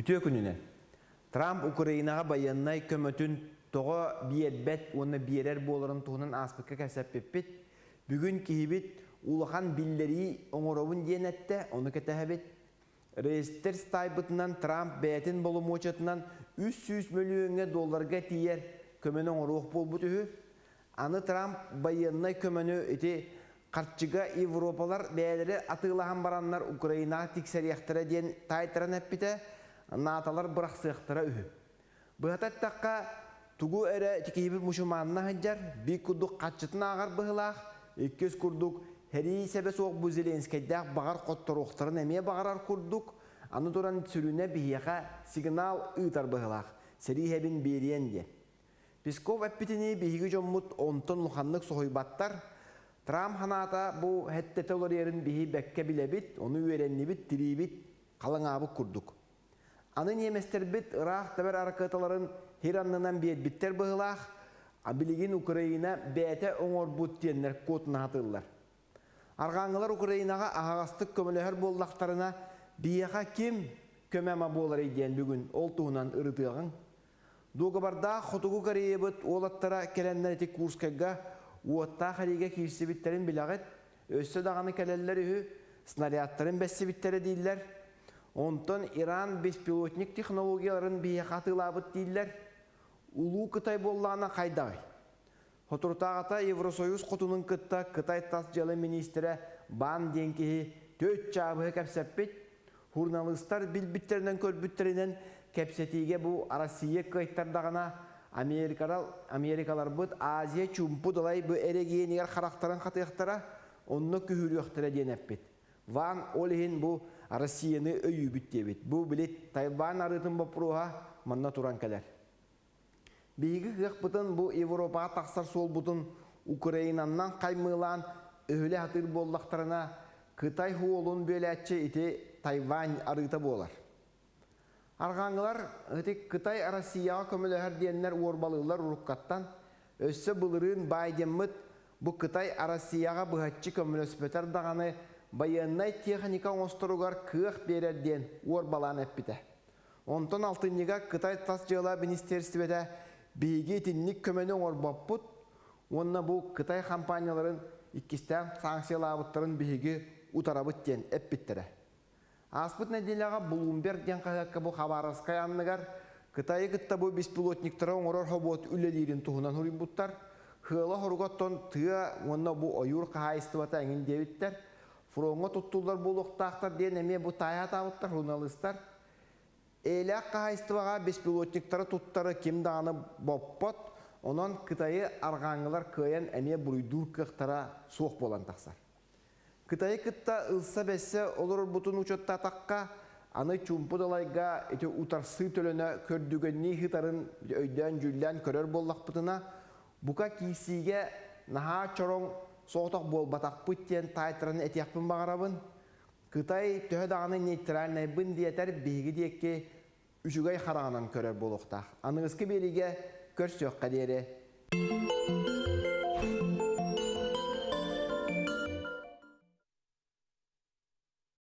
Үтүө күнүнэн! Трамп Украинаҕа байыаннай көмөтүн тоҕо биэрбэт уонна биэрэр буоларын туһунан ааспыкка кэпсэппиппит. Бүгүн киһибит улахан биллэрии оҥоробун диэн эттэ, ону кэтэһэбит. Реестрс таайбытынан Трамп бэйэтин боломуочуйатынан 300 мөлүйүөҥҥэ долларга тиийэр көмөнү оҥоруох буолбут үһү. Аны Трамп байыаннай көмөнү ити харчыга европалар бэйэлэрэ атыылаһан бараннар Украинаҕа тиксэриэхтэрэ диэн таайтаран эппитэ, НАТО-лар бырахсыахтара үһү. Быһата эттэххэ, тугу эрэ ити киһибит мусульманна сылдьар, биир курдук хаччытын ааҕар быһыылаах, иккис курдук сэрии сэбэ суох бу Зеленскэйдээх баҕар хотторуохтарын эмиэ баҕарар курдук, аны туран сүрүнэ биһиэхэ сигнал ыытар быһыылаах, сэрии сэбин биэриэн диэн. Песков эппитинии биһиги дьоммут онтон улаханнык соһуйбаттар. Трамп санаата бу хэттэтэ уларыйарын биһи бэккэ билэбит, ону үөрэннибит, тириибит халыҥаабыт курдук. Аны ньиэмэстэрбит ыраах тэбэр аракыаталарын сир аннынан биэрбиттэр быһыылаах, а билигин Украина бэйэтэ оҥорбут диэннэр куотунаһатыыллар. Арҕааҥҥылар Украинаҕа аһаҕастык көмөлөһөр буоллахтарына, биһиэхэ ким көмө-ама буоларый диэн бүгүн ол туһунан ырытыаҕыҥ. Дуогабардаах Хотугу Кореябыт уолаттара кэлэннэр ити Курскайга уоттаах эриигэ киирсибиттэрин билэҕит, өссө даҕаны кэлэллэр үһү, снарядтарын бэссибиттэрэ дииллэр. Онтон Иран беспилотник технологияларын биһиэхэ атыылаабыт дииллэр. Улуу Кытай буоллаҕына хайдаҕый? Соторутааҕыта Евросоюз хотунун кытта Кытай тас дьыала миниистирэ Бан диэн киһи түөрт чаабыһы кэпсэппит. Суруналыыстар билбиттэринэн-көрбүттэринэн кэпсэтиигэ бу Россия кыайтардаҕына Америкаларбыт Азия чуумпу далай бу эрэгийиэнигэр харахтарын хатыахтара, онно күһүрүөхтэрэ диэн эппит. Ван ол иһин бу Россияны өйүүбүт диэбит. Бу били Тайвань арыытын боппуруоһа манна туран кэлэр. Биһиги кыахпытын бу Европаҕа тахсар суолбутун Украинаннан хаймыылаан өһүлэ сатыыр буоллахтарына, Кытай суолун бүөлээччи ити Тайвань арыыта буолар. Арҕааҥҥылар ити Кытай Россияҕа көмөлөһөр диэннэр уорбалыыллар уруккаттан. Өссө былырыын Байдеммыт бу Кытай Россияҕа быһаччы көмөлөспөтөр даҕаны байыаннай техника оҥосторугар кыах биэрэр диэн уорбалаан эппитэ. Онтон алтынньыга Кытай тас дьыала министиэристибэтэ биһиги итинник көмөнү оҥорбоппут уонна бу Кытай хампаанньаларын иккистээн санкциялаабыттарын биһиги утарабыт диэн эппиттэрэ. Ааспыт нэдиэлэҕэ Bloomberg диэн хаһыакка бу Хабаровскай анныгар Кытайы кытта бу беспилотниктары оҥорор хобуот үлэлиирин туһунан суруйбуттар. Сыала-соруга оттон тыа уонна бу ойуур хаһаайыстыбата эҥин диэбиттэр. Фроҥҥа туттуллар буолуохтаахтар диэн эмиэ бу таайа сатаабыттар суруналыыстар. Эйэлээх хаһаайыстыбаҕа беспилотниктары туттары ким даҕаны боппот, онон Кытайы арҕааҥҥылар кыайан эмиэ буруйдуур кыахтара суох буолан тахсар. Кытайы кытта ылса-бэссе олорорбутун учуоттаатахха, аны чуумпу далайга ити утарсыы төлөнө көрдүгэннии сытарын өйдөөн-дьүүллээн көрөр буоллахпытына, бука киирсиигэ наһаа чороҥ соҕотох буолбатахпыт диэн таайтаран этиэхпин баҕарабын. Кытай төһө даҕаны нейтральнайбын диэтэр биһиги диэки үчүгэй хараҕынан көрөр буолуохтаах. Аныгыскы биэриигэ көрсүөххэ диэри.